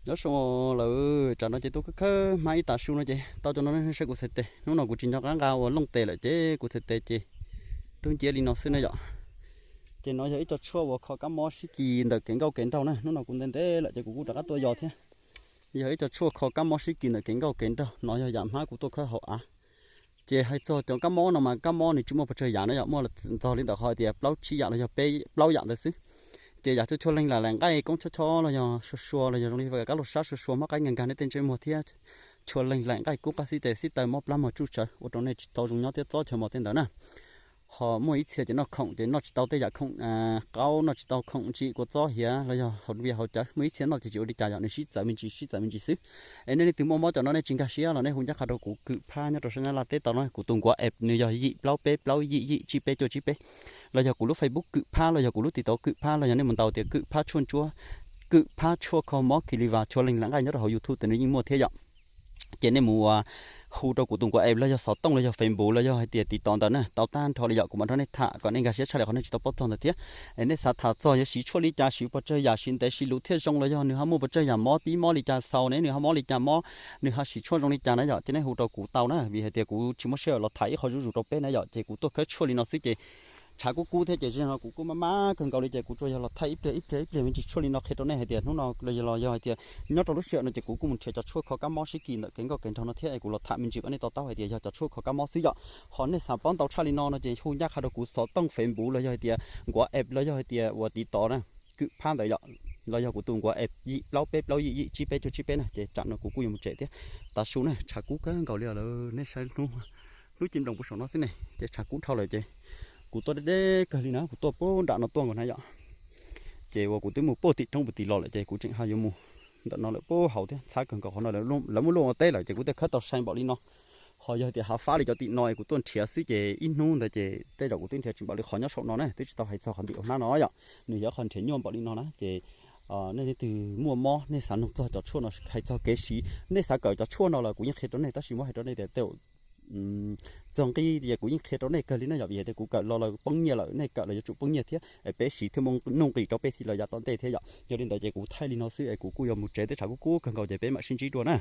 Nyob zoo lawm, tsam no ces tuaj khawb khawb hmab ib tav su no ces tau cov no saib kuv txhais tes. Hnub no kuv tsis nco qab nqa ua looj tes lawm ces kuv txhais tes ces rub nciab li no xwb na yom. Ces no yog ib co tshuaj uas kho kab mob sib kis ntawm kev nkauj kev nraug na. Hnub no kuv ntev ntev lawm ces kuv kuj rov qab tuaj yos thiab. Yog ib co tshuaj kho kab mob sib kis ntawm kev nkauj kev nraug, no yog yam hmab kuv tuaj khawb hauv av. Ces hais txog cov kab mob no mas kab mob nws tsis muaj pes tsawg yam na yom, muaj ntxog li ntawm qhov tias plaub tsib yam los yog peb plaub yam ntawd xwb. Ces yam cuag tshuaj leej laim nqaij koob chob chob los yog sua sua los yog zoo li kab laug sab sua sua mob qaib nkag nkag nej tej ntsej muag thiab tshuaj leej laim nqaij kub qab xib tes xib taw mob plab mog tsuj tsawv ua rau nej tsis tau zoo nyob thiab txob chaw mos tej ntawd na. Ho muaj ib txhia ces noj khoom ces noj tsis tau tej yam khoom qaub, noj tsis tau khoom ntsim kua txob hiav los yog hauv vias hauv cawv. Muaj ib txhia noj ces tsis ua li cas yom, nws sib txawv me ntsis sib txawv me ntsis xwb. Es nej leej twg muaj mob cov no nej tsis nkag siab los nej hu ncaj qha rau kuv Kwm Phab nyob rau sab Nyab Laj teb tau no, kuv tus nkuav app nws yog yim plaub peb plaub yim yim tsib peb cuaj tsib peb, los yog kuv lub Facebook Kwm Phab los yog kuv lub TikTok Kwm Phab los yog nej mus ntaus tias Kwm Phab tshuaj ntsuab, Kwm Phab tshuaj kho mob kis li vas tshuaj leej laim nqaij nyob rau hauv YouTube tes nws yeej muaj thiab yom. Ces nej mus ua hu rau kuv tus nkuav app los yog xov tooj los yog Facebook los yog hais tias TikTok ntawd na tau tag nrho li yom, kuv mam nrog nej tham kom nej nkag siab tshaj li qhov nej tsis tau paub txog ntawd thiab. Es nej xav tham txog yuav siv tshuaj li cas, siv pes tsawg yam, siv ntev siv luv thiaj zoo los yog nws ho muaj pes tsawg yam mob pib mob li cas xaus ne, nws ho mob li cas mob, nws ho siv tshuaj zoo li cas na yom, ces nej hu rau kuv tau na, vim hais tias kuv tsis muaj sij hawm los tham ib qho zuj zus rau peb na yom, ces kuv tuaj khawb tshuaj li no xwb ces tshav kub kub thiab ces zaum no kuv kuj maj maj kawg nkaus li ces kuv tsuas yog los thaij ib pliag ib pliag ib pliag me ntsis tshuaj li no qhia rau nej hais tias hnub no los yog, los yog hais tias nyob rau lub sij hawm no ces kuv kuj mus nrhiav cov tshuaj kho kab mob sib kis ntawm kev nkauj kev nraug no thiab es kuv los tham me ntsis kom nej to taub hais tias yog cov tshuaj kho kab mob xwb yom. Ho nej xav paub ntau tshaj li no no ces hu ncaj qha rau kuv xov tooj Facebook los yog hais tias nkuav app los yog hais tias uas TikTok na, Kwm Phab ntawd yom, los yog kuv tus nkuav app yim plaub peb plaub yim yim tsib peb cuaj tsib peb na, ces tsam no kuv kuj yuav mus tsev thiab. Tav su na tshav kub kawg nkaus li lawm, nej saib hnub, hnub ci nploos puag saum no xwb ne ces tshav kub dhau lawm ces kuv tuaj deb deb kawg li na, kuv tuaj puag nram no tuaj nkaus na yom. Ces uas kuv twb mus puag tim roob puag tim los lawm ces kuv tseem ho yuav mus ntawm no lawm puag hauv thiab, ntxhab kawg nkaus qhov no, lawv muab luaj ua teb lawm ces kuv thiaj khawb tau sai npaum li no. Ho yog tias hav fab li cov tim no es kuv tuaj nrhiav xwb ces ib hnub ntawd ces tej zaum kuv twb nrhiav tsis npaum li qhov nyob saum no na, twb tsis tau hais txog qhov ntim ua hnab no yom, nws yog qhov nrhiav nyuaj npaum li no na ces nej leej twg muaj mob nej xav noog txog cov tshuaj no hais txog kev siv, nej xav kawm cov tshuaj no los kuv yeej qhia rau nej tab sis muab hais rau nej tias tej txog nqi ces kuv yeej qhia rau nej kawg li na yom, vim hais tias kuv kawm los lawm poob nyiaj lawm, nej kawm los yuav tsum poob nyiaj thiab es peb siv thiaj muaj nuj nqis rau peb thiaj los yav tom ntej thiab yom. Yog li ntawd ces kuv thaij li no xwb es kuv kuj yuav mus tsev, tej tshav kub kub kawg nkaus ces peb mam sib ntsib dua na.